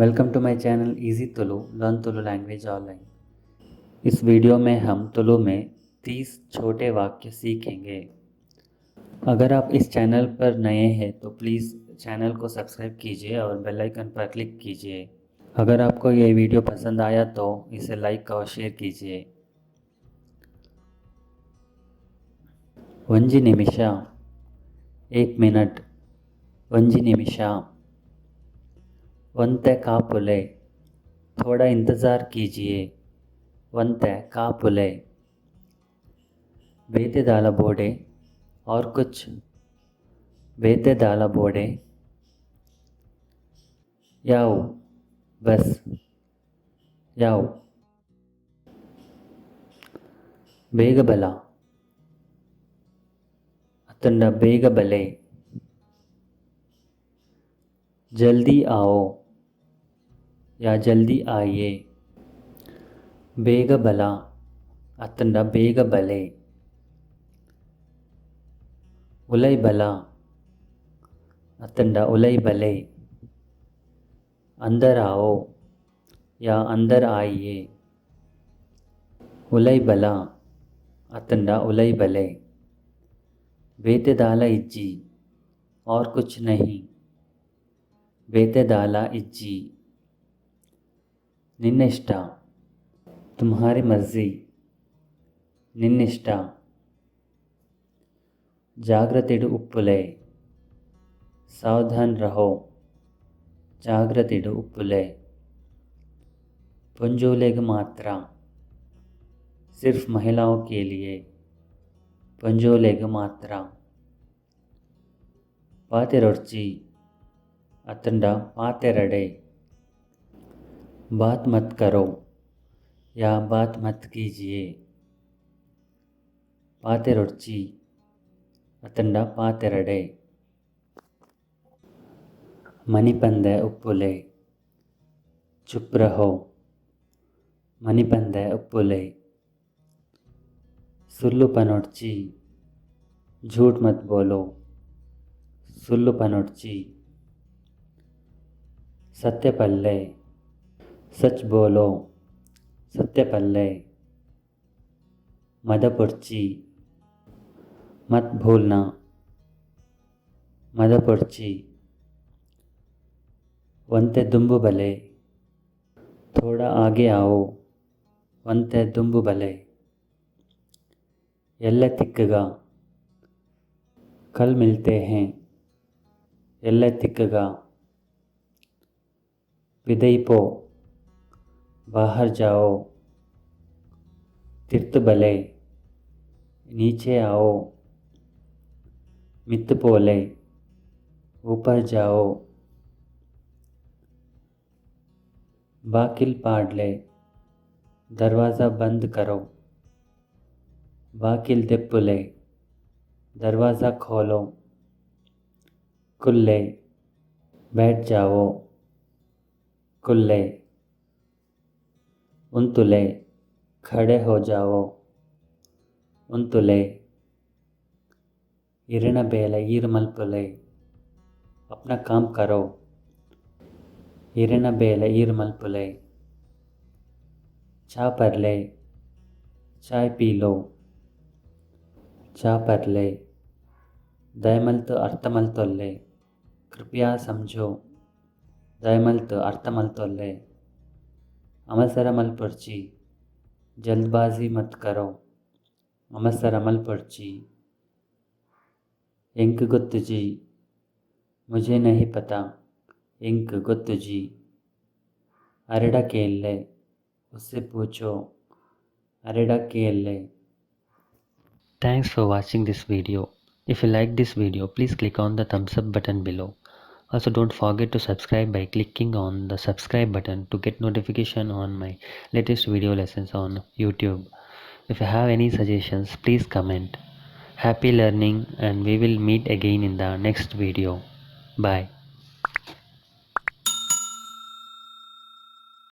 Welcome to my channel Easy Tulu, learn Tulu language online. इस video में हम तुलु में 30 छोटे वाक्य सीखेंगे। अगर आप इस चैनल पर नए हैं तो प्लीज़ चैनल को सब्सक्राइब कीजिए और बेल आइकन पर क्लिक कीजिए। अगर आपको ये वीडियो पसंद आया तो इसे लाइक और शेयर कीजिए। ಒಂಜಿ ನಿಮಿಷ, 1 ಮಿನಿಟ್, ಒಂಜಿ ನಿಮಿಷ। ಒಂತೆ ಕಾಪುಲೆ, थोड़ा इंतज़ार कीजिए। ಒಂತೆ ಕಾಪುಲೆ। ಬೇತೆ ದಾಲ ಬೋಡೆ, और कुछ। ಬೇತೆ ದಾಲ ಬೋಡೆ। ಯಾವು, ಬಸ್, ಯಾವು। ಬೇಗ ಬಲ ಅತ್ತಂಡ ಬೇಗ ಬಲೆ। जल्दी आओ या जल्दी आइए। ಬೇಗ ಬಲ ಅತ್ತಂಡ ಬೇಗ ಬಲೆ। ಉಲೈ ಬಲ ಅತ್ತಂಡ ಉಲೈ ಬಲೆ। अंदर आओ या अंदर आइए। ಉಲೈ ಬಲ ಅತ್ತಂಡ ಉಲೈ ಬಲೆ। ಬೇತೆ ದಾಲ ಇಜ್ಜಿ, और कुछ नहीं। ಬೇತೆ ದಾಲ ಇಜ್ಜಿ। ನಿನ್ನಿಷ್ಟ, तुम्हारी मर्जी। ನಿನ್ನಿಷ್ಟ। ಜಾಗ್ರತೆಡು ಉಪ್ಪುಲೆ, सावधान रहो। ಜಾಗ್ರತೆಡು ಉಪ್ಪುಲೆ। ಪೊಂಜೋಲೆಗ್ ಮಾತ್ರ, सिर्फ महिलाओं के लिए। ಪೊಂಜೋಲೆಗ್ ಮಾತ್ರ। ಪಾತೆರೊಡ್ಚಿ ಅತ್ತಂಡ ಪಾತೆರಡೆ। बात मत करो या बात मत कीजिए। ಪಾತೆರೊಡ್ಚಿ ಅತ್ತಂಡ ಪಾತೆರಡೆ। ಮನಿಪಂದೆ ಉಪ್ಪುಲೆ, चुप रहो। ಮನಿಪಂದೆ ಉಪ್ಪುಲೆ। ಸುಳ್ಳು ಪನೊಡ್ಚಿ, झूठ मत बोलो। ಸುಳ್ಳು ಪನೊಡ್ಚಿ। ಸತ್ಯ ಪಲ್ಲೆ, सच बोलो। ಸತ್ಯ ಪಲ್ಲೆ। ಮದಪೊಡ್ಚಿ, मत भूलना। ಮದಪೊಡ್ಚಿ। ಒಂತೆ ದುಂಬು ಬಲೆ, थोड़ा आगे आओ। ಒಂತೆ ದುಂಬು ಬಲೆ। ಎಲ್ಲೆ ತಿಕ್ಕುಗ, कल मिलते हैं। ಎಲ್ಲೆ ತಿಕ್ಕುಗ। ಪಿದಯಿ ಪೋ, बाहर जाओ। ತಿರ್ತ್ ಬಲೆ, नीचे आओ। ಮಿತ್ತ್ ಪೋಲೆ, ऊपर जाओ। ಬಾಕಿಲ್ ಪಾಡ್ಲೆ, दरवाज़ा बंद करो। ಬಾಕಿಲ್ ದೆಪ್ಪುಲೆ, दरवाज़ा खोलो। ಕುಲ್ಲೆ, बैठ जाओ। ಕುಲ್ಲೆ। ಉಂತುಲೆ, खड़े हो जाओ। ಉಂತುಲೆ। ಇರೆನ ಬೇಲೆ ಈರ್ ಮಲ್ಪುಲೆ, अपना काम करो। ಇರೆನ ಬೇಲೆ ಈರ್ ಮಲ್ಪುಲೆ। ಚಾ ಪರ್ಲೆ, चाय पी लो। ಚಾ ಪರ್ಲೆ। ದಯಮಲ್ತ್ ಅರ್ಥ ಮಲ್ತೊಲ್ಲೆ, कृपया समझो। ದಯಮಲ್ತ್ ಅರ್ಥ ಮಲ್ತೊಲ್ಲೆ। ಅವಸರ ಮಲ್ಪೊಡ್ಚಿ, जल्दबाजी मत करो। ಅವಸರ ಮಲ್ಪೊಡ್ಚಿ। ಎಂಕ್ ಗೊತ್ತುಜಿ, मुझे नहीं पता। ಎಂಕ್ ಗೊತ್ತುಜಿ। ಅರೆಡ ಕೇನ್ಲೆ, उससे पूछो। ಅರೆಡ ಕೇನ್ಲೆ। Thanks for watching this video. If you like this video, please click on the thumbs up button below. Also, don't forget to subscribe by clicking on the subscribe button to get notification on my latest video lessons on YouTube. If you have any suggestions, please comment. Happy learning, and we will meet again in the next video. Bye.